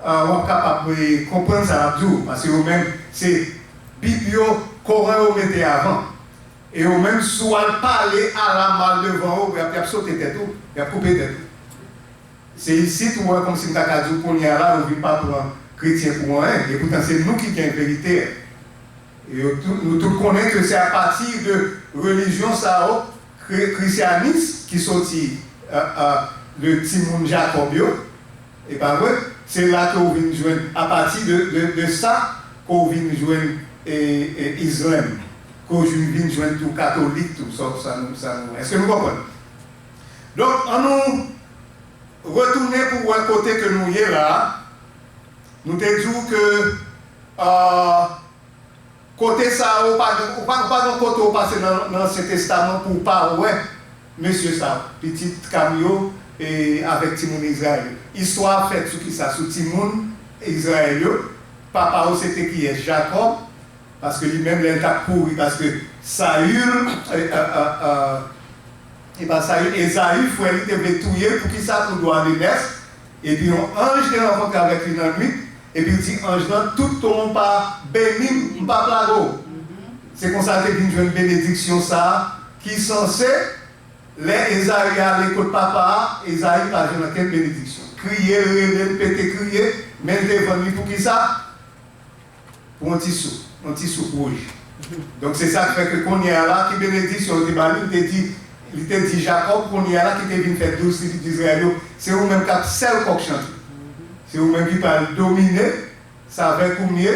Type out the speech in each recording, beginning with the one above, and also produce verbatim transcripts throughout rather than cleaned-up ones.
Ah, w ap kapab, eh, konprann sa l ap di w, paske yo menm, se Bib yo, Koran yo mete avan. E yo menm, si w al pale alamal devan yo, y ap, y ap sote tèt ou, y ap koupe tèt ou. Se isit ou wè kòmsi m ta ka di w kounye a la, yo vin pa pran kretyen pou anyen. E poutan, se nou ki gen verite a. E yo tout, nou tout konnen ke se apati de relijyon sa yo, kre-, krisyanis, ki soti, euh, euh, de timoun Jakòb yo, e pa vre? Se la ke w vin jwenn, apati de, de, de sa, ke w vin jwenn, e, e, Islam, ke w vin, vin jwenn tou katolik, tou sa, sa nou, sa nou. Èske nou konprann? Donk, ann nou retounen pou wè kote ke nou ye la. Nou te di w ke, euh, kote sa a, ou pa gen, ou pa, ou pa gen kote ou pase nan, nan Ansyen Testaman pou w pa wè mesye sa yo, pitit Kam yo, e avèk timoun Izrayèl yo. Istwa a fèt sou kisa? Sou timoun Izrayèl yo. Papa yo se te kiyès? Jakòb, paske li menm, lè l t ap kouri, paske Sayil, e, e, e, e, e pa Sayil, Ezayi, frè li te vle touye l. Poukisa? Pou dwa de nès. Epi yon anj te rankontre avèk li nan nwit, epi l di anj lan, "Toutan w pa beni m, m p ap lage w." Se konsa l te vin jwenn benediksyon sa a, ki sanse, lè Ezayi ale kot papa a, Ezayi pa jwenn okenn benediksyon. Kriye l, rele l, pete kriye, men l te vann li. Poukisa? Pou yon ti soup, yon ti soup wouj. Donk, se sa k fè ke kounye a la, ki benediksyon li te ba li? Li te di, li te di Jakòb, kounye a la, ki te vin fè douz tribi Izrayèl yo, "Se ou menm k ap sèl kòk chante. Se ou menm ki pral domine, savè kounye."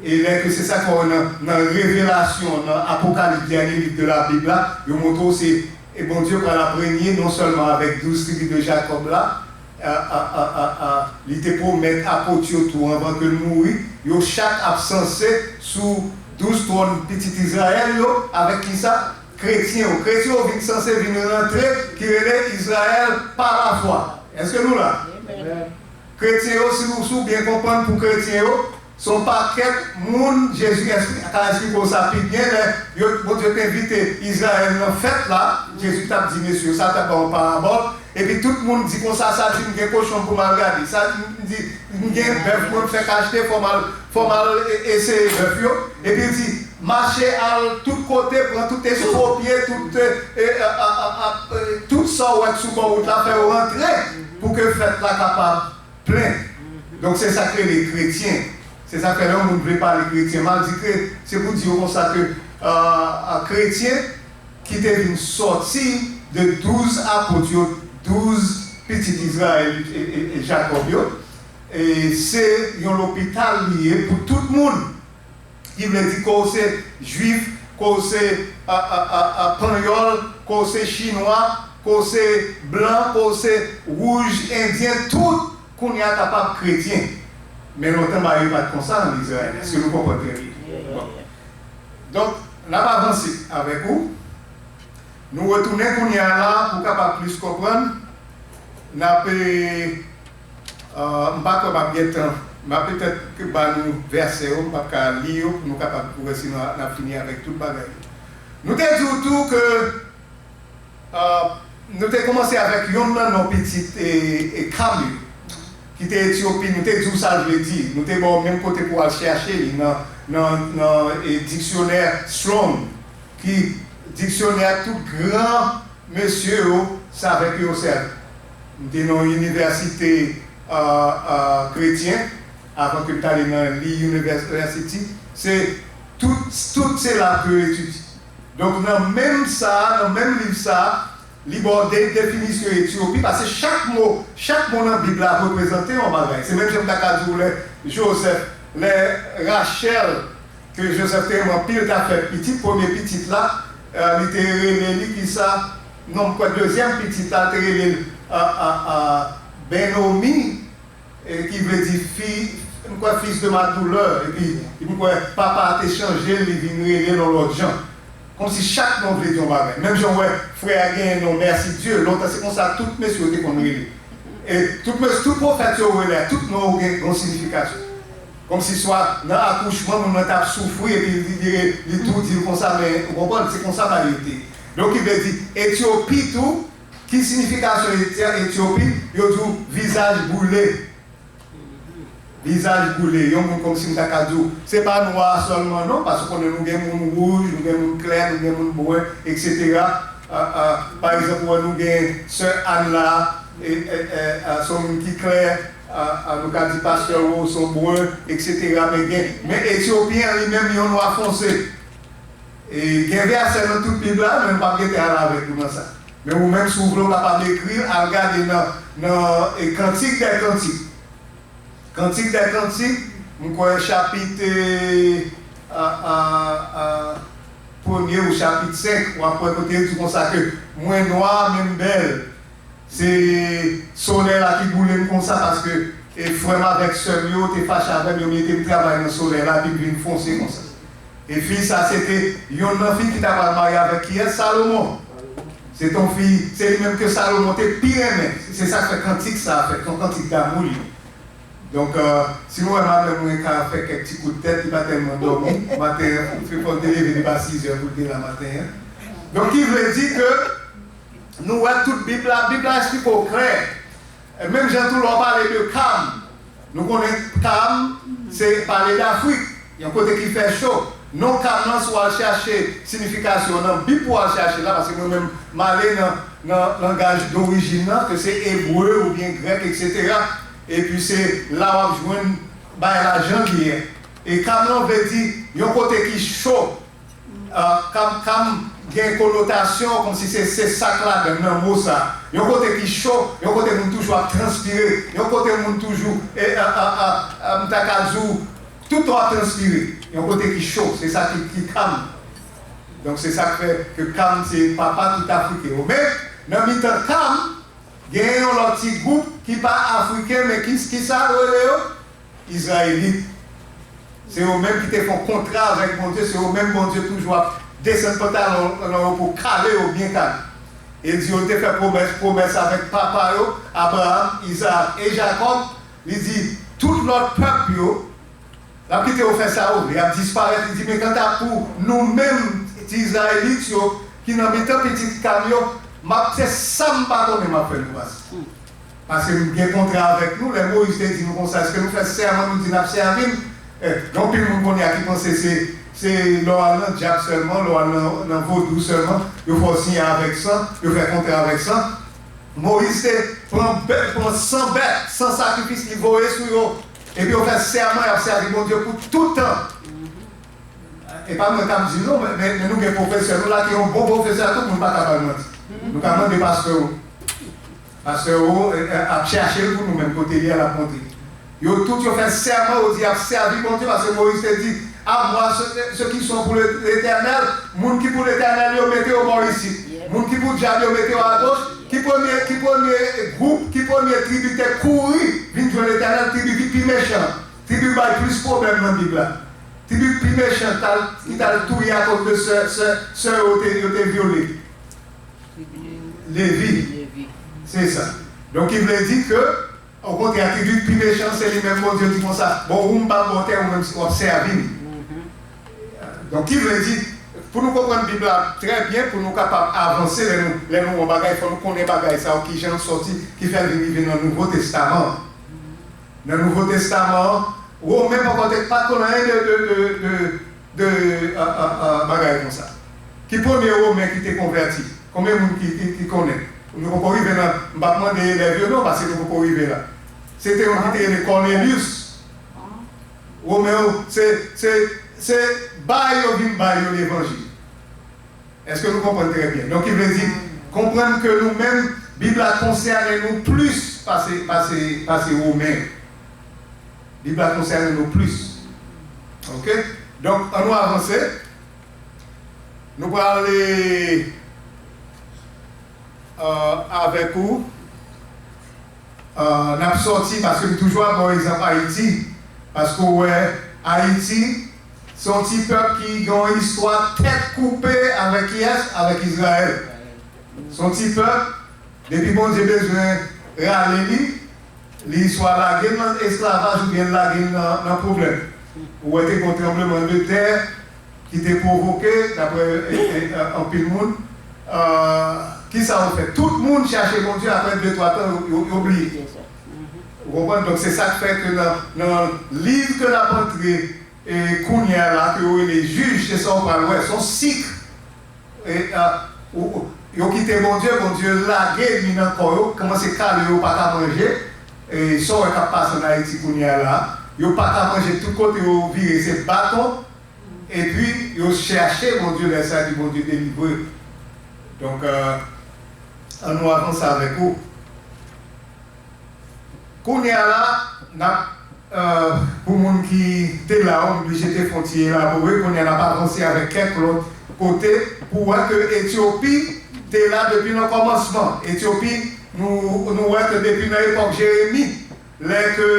E lè ke se sa k fè w nan, nan Revelasyon, nan Apokalips, dènye liv de la Bib la, yo montre w se, e Bondye pral ap renye non sèlman avèk douz tribi de Jakòb la, a, a, a, a, a, li te pwomèt apot yo tou anvan ke l mouri, yo chak ap sanse sou douz twòn pitit Izrayèl yo, avèk kisa? Kretyen yo. Kretyen yo vin sanse vin rantre, ki rele Izrayèl pa lafwa. Èske nou la? Amen. Kretyen yo, si w, si w byen konprann, pou kretyen yo, se yon pakèt moun, Jezi espli-, ka esplike w sa pi byen, lè yo, Bondye te envite Izrayèl nan fèt la, Jezi t ap di mesye yo, sa, t ap ba yon parabòl, epi tout moun di konsa, "Sa di m gen kochon pou m al gade, sa di m di m gen bèf, mwen m fèk achte, fò m al, fò m al e-, eseye bèf yo." Epi l di, "Mache al tout kote, pran tout estwopye, tout, e, e, a, a, a, a, e, tout sa w wè k sou bò wout la, fè yo rantre pou ke fèt la kapab plen." Donk, se sa k rele kretyen. Se sa k fè lè yon moun vle pale kretyen mal, di kre-, se pou di yo konsa ke, euh, euh, kretyen ki te vin sòti de douz apot yo, douz pitit Izrayèl e, e, e Jakòb yo, e se yon lopital li ye pou tout moun. Ki vle di, ke w se jwif, ke w se, a, a, a, a, panyòl, ke w se chinwa, ke w se blan, ke w se wouj, endyen, tout kounye a kapab kretyen. Men lontan bagay yo pa t konsa ann Izrayèl. Èske nou konprann trè byen? Bon. Donk, n ap avanse avèk ou. Nou retounen kounye a la pou w kapab plis konprann. N ap, e, Euh, m pa kwè m ap gen tan. M ap petèt ke ba nou vèsè yo, m p ap ka li yo pou nou kapab wè si n a, n ap fini avèk tout bagay yo. Nou te di w tou ke, euh, nou te kòmanse avèk yonn nan non pitit, e, e, Kam yo, ki te Etyopi. Nou te di w sa l vle di. Nou te ba w menm kote pou w al chèche li nan, nan, nan, e, diksyonè Strong, ki diksyonè tout gran mesye yo, se avèk yo w sèvi. M te nan yon inivèsite, euh, euh, kretyen, avan ke m t ale nan Lee University. Se tout, tout se la ke yo etidye. Donk, nan menm sa a, nan menm liv sa a, li ba w de definisyon Etyopi, paske chak mo, chak mo nan Bib la reprezante yon bagay. Se menm jan m ta ka di w lè Joseph, lè Rachèl, ke Joseph te renmen anpil, ta fè pitit, premye pitit la, euh, li te rele li kisa? Non, m kwè dezyèm pitit la, te rele l, euh, euh, euh, Benomi, e ki vle di fi, m kwè, fils de ma douleur, epi m kwè papa a te chanje l, li vin rele l yon lòt jan. Kòmsi chak non vle di yon bagay. Menm jan w wè frè a genyen non Mèsi Dye, lontan se konsa tout mesye yo te konn rele. E tout mesye, tout pwofèt yo rele, tout non yo gen yon siyifikasyon. Kòmsi swa nan akouchman, moun nan t ap soufri, epi li, li, li tou di l konsa, men, ou konprann, se konsa bagay yo te ye. Donk, ki vle di, Etyopi tou, ki siyifikasyon Etya-, Etyopi, yo di w vizaj boule. vizaj boule, yon moun kòmsi m ta ka di w, se pa nwa sèlman non, paske w konnen nou gen moun wouj, nou gen moun klè, nou gen moun bren, etsetera. A, a, pa egzanp, ou wè nou gen sè Ann la, e, e, e, a, se yon moun ki klè, a, a, nou ka di pastè Roson bren, etsetera. Men gen, men Etyopyen an li menm yon nwa fonse. E gen vèsè nan tout Bib la, men m p ap gentan al avèk nou nan sa. Men ou menm, si w vle, w kapab ekri l, al gade nan, nan, e, Kantik dè Kantik. Kantik dè Kantik, m kwè chapit, e, a, a, a, premye ou chapit senk, w ap wè kote l di konsa ke mwen nwa, men m bèl. Se solèy la ki boule m konsa, paske, e, frè m avèk sè m yo te fache avè m, yo mete m travay nan solèy la, epi m vin fonse konsa. E fi sa, se te yonn nan fi ki ta pral marye avèk kiyès? Salomon. Se te yon fi, se li menm ke Salomon te pi renmen. Se sa k fè kantik sa a fèt, se yon kantik damou li ye. Donk, e, si nou wè madanm mwen ka fè kèk ti kout tèt, li pa tèlman dòmi. Maten an, fò l te leve depi a sizè pou l te la maten an. Donk, ki vle di ke nou wè tout Bib la, Bib la eksplike w klè. E menm jan tou, lè w pale de Kam, nou konnen Kam, se pale d Afrik, yon kote ki fè cho. Non Kam nan, si w al chache siyifikasyon nan Bib pou w al chache la, paske mwen menm, m ale nan, nan langaj dorijin nan, ke se ebre oubyen grèk, etsetera. Epi se la w ap jwenn bagay la jan l ye. E Kam nan vle di yon kote ki cho. A, Kam, Kam gen konotasyon kòmsi se, se sa k ladan nan mo sa. Yon kote ki cho, yon kote moun toujou ap transpire, yon kote moun toujou, e, a, a, a, a, m ta ka di w, tout tan w ap transpire. Yon kote ki cho, se sa ki, ki Kam. Donk, se sa k fè ke Kam se papa tout Afriken yo. Men, nan mitan Kam, gen yon lòt ti gwoup ki pa Afriken, men ki, ki sa yo rele yo? Izrayelit. Se yo menm ki te fè yon kontra avèk Bondye, se yo menm Bondye toujou ap desann pantalon nan yo pou kale yo byen kale. E di yo, li te fè pwomès, pwomès avèk papa yo, Abraram, Izaak e Jakòb. Li di, tout lòt pèp yo, l ap kite yo fè sa yo vle, y ap disparèt. Li di, men kanta pou nou menm, ti Izrayelit yo, ki nan mitan pitit Kam yo, m ap fè sa m pa konnen m ap fè nou pase. Paske m gen kontra avèk nou, lè Moyiz te di nou konsa, èske nou fè sèman, nou di n ap sèvi l? Eh, gen anpil moun kounye a ki panse se, se lè w al nan djab sèlman, lè w al nan, nan vodou sèlman, yo fè w siyen avèk san, yo fè kontra avèk san. Moyiz te pran bèt, pran san bèt, san sakrifis, li voye sou yo. Epi yo fè sèman y ap sèvi Bondye pou tout tan. E pa mwen k ap di l non, men, men, men nou gen pwofesè nou la ki yon bon pwofesè, tout moun pa ka ba l manti. Nou ka mande pastè yo. Pastè yo, eh, eh, ap chache l pou nou menm, kote l ye a, l ap montre. Yo tout yo fè sèman, yo di y ap sèvi Bondye, paske Moyiz te di, à moi ceux, ceux qui sont pour le- l'Éternel, moun ki pou Letènèl yo mete yo bò isit. Moun ki pou dyab yo mete yo agoch. Ki premye, ki premye gwoup, ki premye tribi te kouri vin jwenn Letènèl? Tribi ki pi mechan, tribi ki bay plis pwoblèm nan Bib la. Tribi ki pi mechan, t al, ki t al touye akoz de sè, sè, sè yo te, yo te vyole. Levi. Se sa. Donk, ki vle di ke, okontrè, tribi ki pi mechan, se li menm Bondye di konsa, bon, ou m p ap ba w tè, ou menm w ap sèvi m. Donk, ki vle di, pou nou konprann Bib la trè byen, pou nou kapab avanse lè nou, lè nou wè yon bagay, fò nou konnen bagay sa yo, kijan l sòti, ki fè l vin rive nan Nouvo Testaman. Nan Nouvo Testaman an, Women poko te, pa t konn anyen de, de, de, de, de, a, a, a, bagay konsa. Ki premye Women ki te konvèti? Konbyen moun ki, ki, ki konnen? Nou poko rive nan, m p ap mande elèv yo non, paske nou poko rive la. Se te yon ki te rele Kònelyis. Women yo, se, se, se bay yo vin bay yo levanjil. Èske nou konprann trè byen? Donk, ki vle di, konprann ke nou menm, Bib la konsène nou plis pase, pase, pase Women yo. Bib la konsène nou plis. Oke? Donk, ann nou avanse. Nou prale, euh, avèk ou. Euh, n ap sòti, paske m toujou ap ba w egzanp Ayiti, paske w wè, Ayiti, se yon ti pèp ki gen yon istwa tèt koupe avèk kiyès? Avèk Izrayèl. Se yon ti pèp, depi Bondye bezwen rale li, li swa lage l nan esklavaj oubyen l lage l nan, nan pwoblèm. Ou wè, te gen yon tranblemanntè ki te pwovoke, daprè, e, e, e, anpil moun, euh, kisa yo fè? Tout moun chache Bondye, apre de, twa tan, yo, yo, yo bliye. Ou konprann? Donk, se sa k fè ke nan, nan liv ke n ap antre, e, kounye a la, ke yo rele Jij, se sa w pral wè, se yon sik. E, a, ou, ou, yo kite Bondye, Bondye lage mi nan kò yo, kòmanse kale yo, pa ka manje. E, sa w wè k ap pase ann Ayiti kounye a la, yo pa ka manje, tout kote yo vire, se baton. Epi, yo chache Bondye lè sa, epi Bondye delivre. Donk, e, ann nou avanse avèk ou. Kounye a la, n ap, e, pou moun ki te la, w oblije te fè yon ti elabore. Kounye a, n ap avanse avèk kèk lòt kote pou wè ke Etyopi te la depi nan kòmansman. Etyopi, nou, nou wè ke depi nan epòk Jeremi, lè ke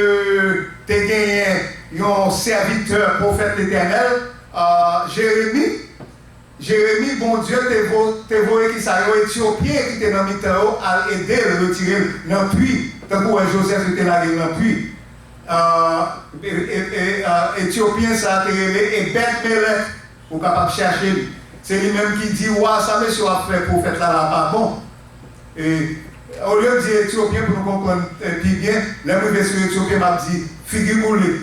te genyen yon sèvitè pwofèt Letènèl, e, Jeremi, Jeremi, Bondye te vo-, te voye ki sa, yon Etyopyen ki te nan mitan yo al ede l retire l nan pwi, tankou wè Jozèf yo te lage l nan pwi. A, e, e, e, a, Etyopyen sa a te rele Ebèdmelèk, ou kapab chache l. Se li menm ki di wa sa, mesye w ap fè pwofèt la la pa bon. E, olye di Etyopyen pou nou konprann, e, pi byen, lè m rive sou Etyopyen, m ap di figi boule.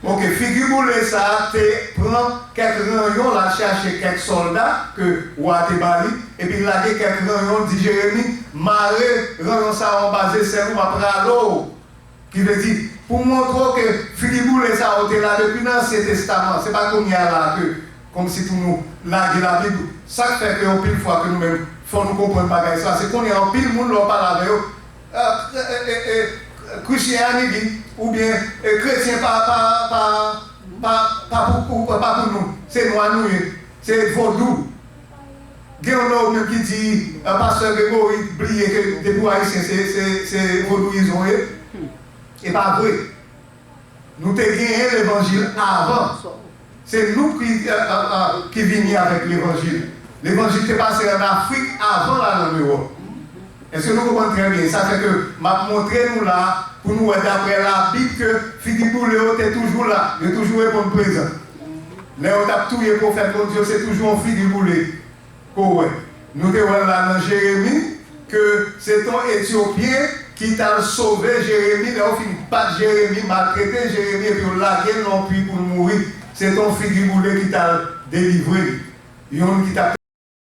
Oke, figi boule sa a te pran kèk ranyon, l al chache kèk sòlda ke wa a te ba li, epi l lage kèk ranyon, l di Jeremi, mare ranyon sa a anba zesèl ou, m ap rale w. Ki vle di, pou montre w ke figi boule sa a yo te la depi nan Ansyen Testaman, se pa kounye a la ke, kòmsi pou nou lage Labib, sa k fè ke anpil fwa ke nou menm, fò nou konprann bagay sa, se kounye a anpil moun lè w pale avè yo, e, e, e, e, Christianity, oubyen, e, kretyen pa, pa, pa, pa, pa pou, pa, pa pou nou. Se nwa nou ye. Se vodou. Gen yon nan yo menm ki di, e, pastè Gregory bliye ke depi w ayisyen, se, se, se vodouyizan w ye. E pa vre. Nou te genyen levanjil avan. Se nou ki, e, e, e, ki vini avèk levanjil. Levanjil te pase ann Afrik avan l al ann Ewòp. Èske nou konprann trè byen? Sa fè ke m ap montre nou la, pou nou wè daprè Labib ke figi boule yo te toujou la, yo toujou reponn prezan. Lè yo t ap touye pwofèt Bondye, se toujou yon figi boule ke w wè. Nou te wè l la nan Jeremi, ke se t on Etyopyen ki t al sove Jeremi, lè yo fin bat Jeremi, maltrete Jeremi, epi yo lage l nan yon pwi pou l mouri. Se t on figi boule ki t al delivre l. Youn ki t ap